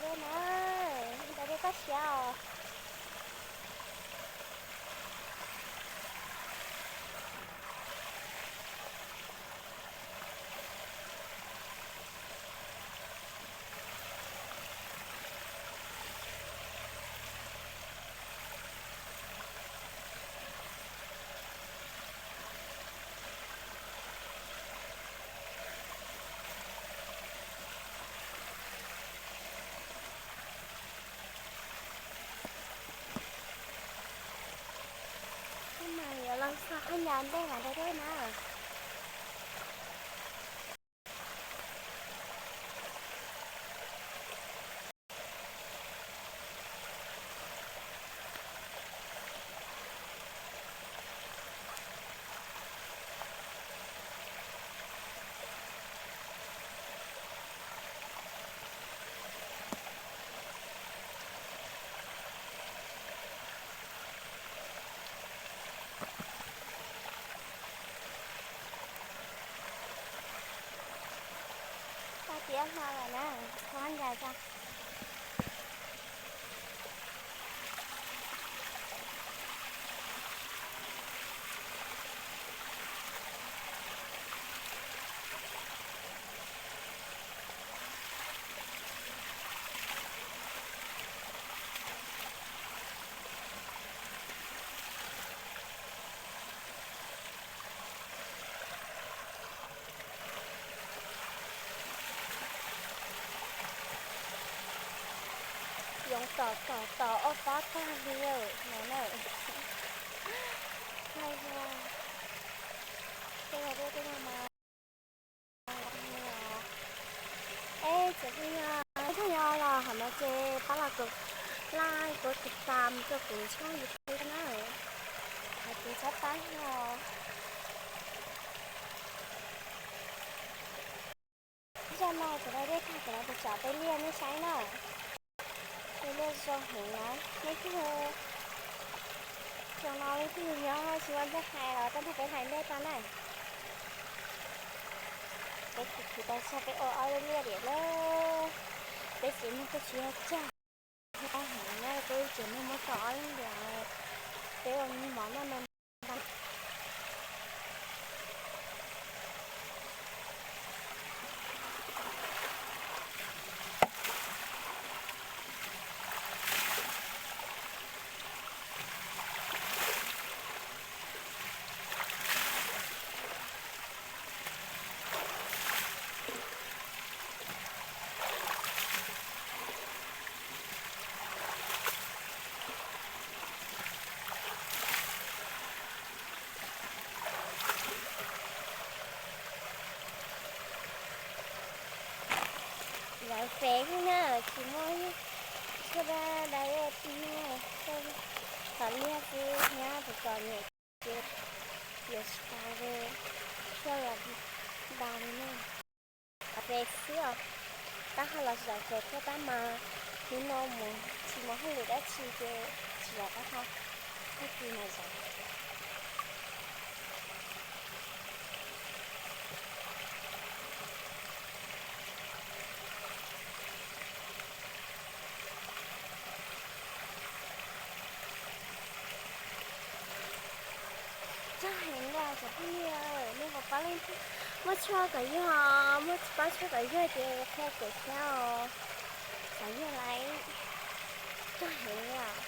Dej na, da dej koj siab os. Mas yuav los xauj qhov ncauj ntej mas da dej na. Tau tiav hlo lawm na, txhob ncaim tso. Yoov tom tom tom ob pab tag li no na. Hais tias tej no mas, es tseem pheej yog ib thaj yog los hom no ces pab los kuv like, kuv tiv tam rau kuv tshooj YouTube na, hais tias txhob pab os. Zaj no kuv da dej tag kuv los tus tsam peb liaj nej saib na. Peb liaj zoo heev na, nej twb, xyoo no leej twg nyob tsis muaj ntxhais hais los tau nrog peb hais ntej tau na. Peb khwv khwv tau txog peb ua ob lub liaj diam lawm. Peb txiv neej kuj tsis yog cag, heev na, peb txiv neej muab tau ob lub diam, peb ua me mov noj no ntag. Lawv fem xwb na, tsis muaj tshuaj dab dab li, tom liaj xwb, nyob tom txom nyem ces yuav tsis tas li, tshuaj los ntau li na. Lawv fem xwb os, tab ho los zaum fem thiab tab mas hnub no mus tsis muaj hauj lwm dab tsi ces tsis zaum tab ho, tag kis mas zaum. Txog heev li cov phooj ywg, nej puas paub leej twg muaj tshuaj kom yog, muaj paub tshuaj kom yog ces qhia kuv thiab os. Xav yog lawm, txog heev li os.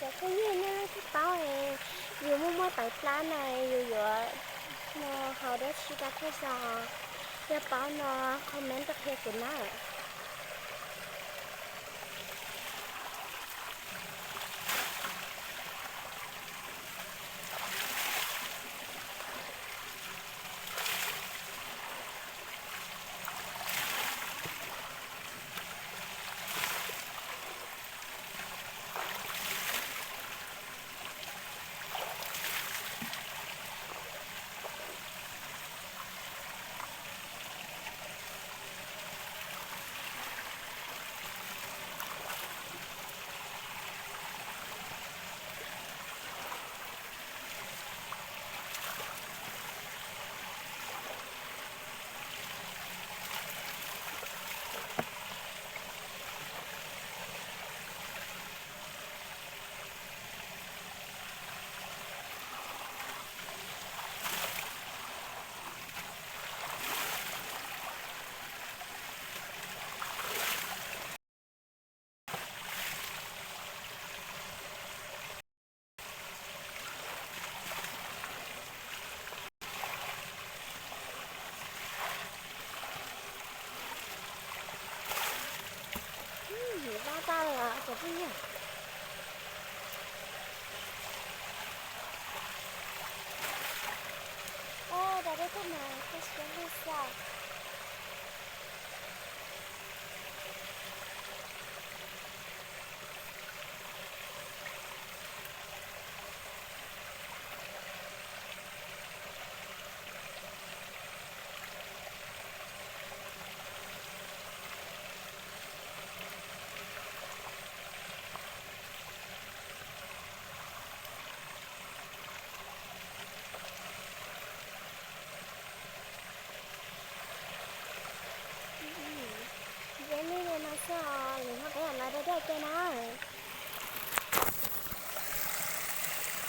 Cov phooj ywg, nej leej twg paub es yus muaj muaj tawv plab na, yus yuav no haus dab tsi rau thiaj zoo, yog paub no comment rau qhia kuv na. Tag lawm cov phooj ywg. Ua, rau peb tuaj mas koj siab lug xwb. Peb me me no xwb os, lwm hnub peb mam los dua thiab ua ke na.